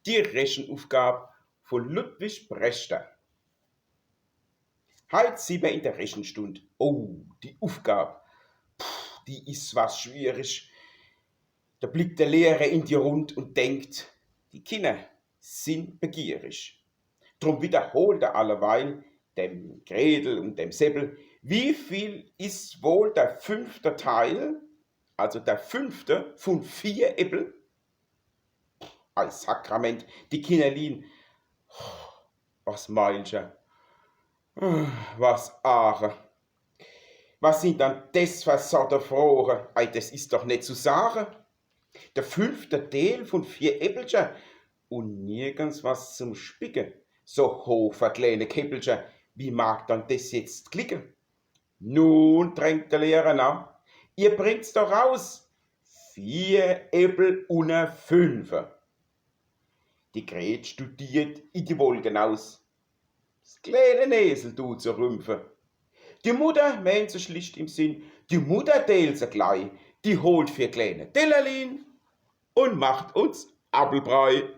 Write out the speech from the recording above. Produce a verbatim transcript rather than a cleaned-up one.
Die Rechenufgab vun Ludwig Brechter. Heit sin mer in der Rechenstund. Oh, die Ufgab, puh, die is was schwierig. Do blickt der Lehrer in die Rund un denkt, die Kinner sin begierig. Drum wiederholt er alleweil dem Gretel un dem Seppel: Wie viel is wohl der fünfte Teil, also der fünfte vun vier Äppel? Ei Sakrament, die Kinnerlin, was Meilcher, was Aache, was sin dann des for Sorte Froche? Ei, des is doch net zu sage. Der fünfte Deel vun vier Äppelcher un nirgends was zum Spicke. So hoch for kleene Käppelcher, wie mag dann des jetzt glicke? Nun, drängt der Lehrer, na, ihr bringt's doch raus. Vier Äppel unner fünfe. Die Gret studiert in die Wolke naus. S kleene Nesel dut se rümpfe. Die Mutter, meent se schlicht im Sinn, die Mutter deelt se glei, die holt vier kleene Tellerlin un macht uns Appelbrei.